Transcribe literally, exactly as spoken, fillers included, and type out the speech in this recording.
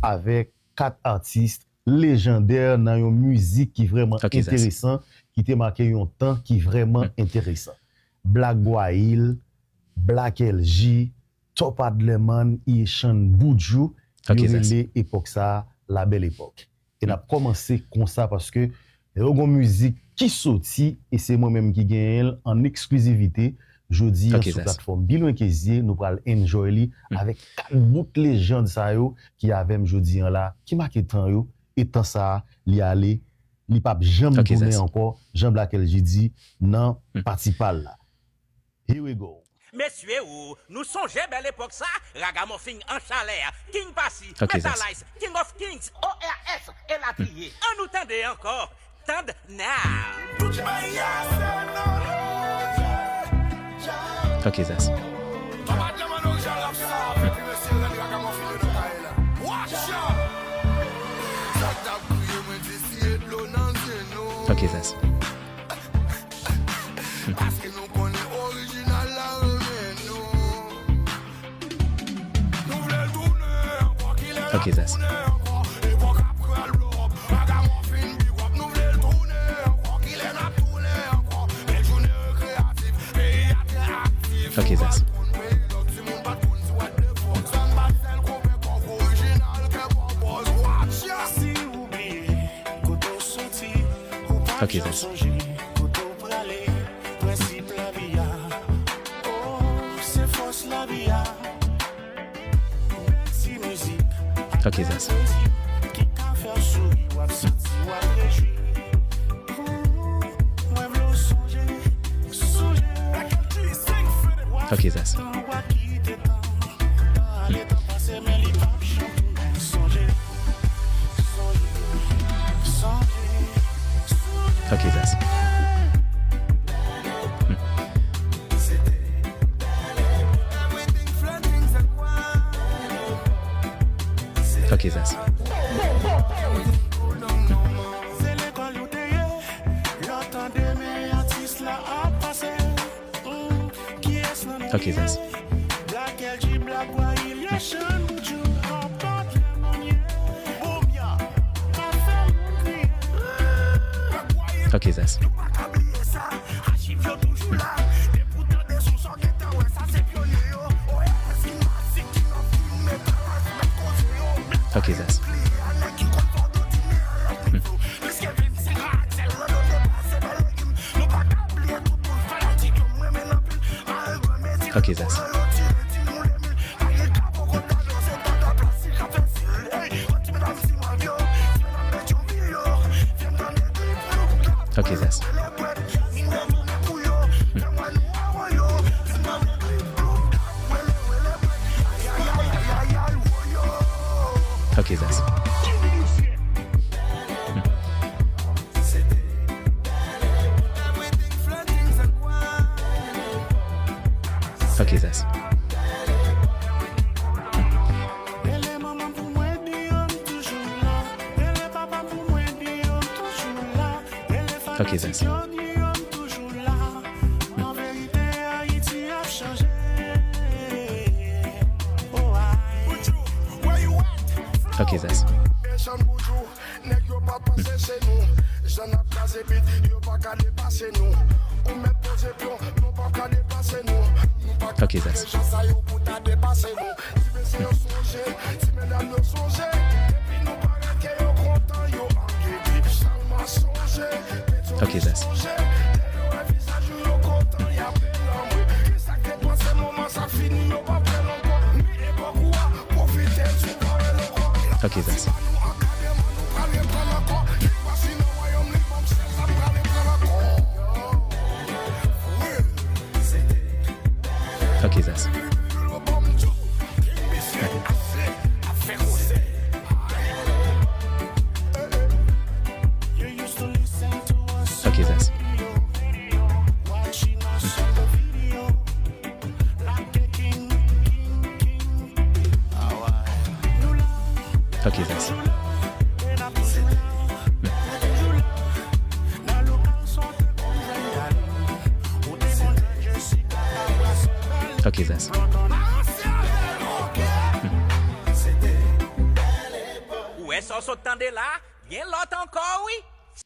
avèk kat atis lejandè nan yon mizik ki vrèman enteresan, ki te make yon tan ki vrèman enteresan. Black Guayil, Black L G, Top Adlerman, Ieshan Boudjou, yo rele epòk sa a La Belle Époque. E n ap kòmanse konsa paske lè yo gon mizik ki soti e se mwen menm ki genyen l an eksklizivite, jodi a sou platfòm Bilwen Kezye, nou pral enjoy li avèk kat bout lejand sa yo ki avè m jodi a la, ki make tan yo, e tan sa a, li ale, li p ap janm tounen ankò, jan Black L G di nan pati pa l la. Here we go. Mesye o, nou sonje bèl epòk sa, Ragamuffin an chalè, King Passy, Metal Ice, King of Kings, O R S, elatriye. Ann nou tande ankò. Tande now. Tout bagay a se nou. Ok, Zas. Ok, Zas. Paske nou konnen orijinal la renmen nou. Nou vle l tounen ankò, kilè l ap tounen ankò. Epòk ap pral blow up. Ragamuffin big up, nou vle l tounen ankò, kilè n ap tounen ankò. Bèl jounen rekreyatif, peyi a trè aktif. Ok, Zas. Moun pa t konn peyi lòk, timoun pa t konn si what the fuck. Zòn Batèl konpè kòk orijinal, kè bò bòz, watch ya. Si ou bliye kote w soti, ou pa janm sonje kote w prale. Prensip lavi a, oh, se fòs lavi a. Bèl ti mizik ak bèl mizik ki ka fè w souri, w ap santi w ap rejwi. Mwen vle w sonje, sonje. W ap kite tan, w ap kite tan. Pale tan pase, men li p ap janm tounen. Sonje. Ok, Zas. Ok, Zas. Ok, Zas. Ok, Zas. Ok, Zas. Ok, Zas. Ok, Zas. Ok, Zas. Ok, Zas. Ok, Zas. Ok, Zas. Nèg yo pa panse se nou. Jan n ap kraze bit, yo pa ka depase nou. Ou mèt poze pyon, nou p ap ka depase nou. Nou pa ka kite jan sa yo pou ta depase nou. Ti mesye yo sonje, ti medam yo sonje. Depi nou parèt ke yo kontan, yo ange bit. Chalma sonje, Petyon sonje. Lè yo wè vizaj ou, yo kontan, y ap bèl anmwe. Kisa k te panse moman sa fini, yo p ap wè l ankò. Men epòk ou a, pwofite l si w pa wè l ankò. Ok, Zas. Ok, Zas. Ok, Zas. Ok, Zas. Ok, Zas. Èske w sot tande la? Gen lòt ankò, wi.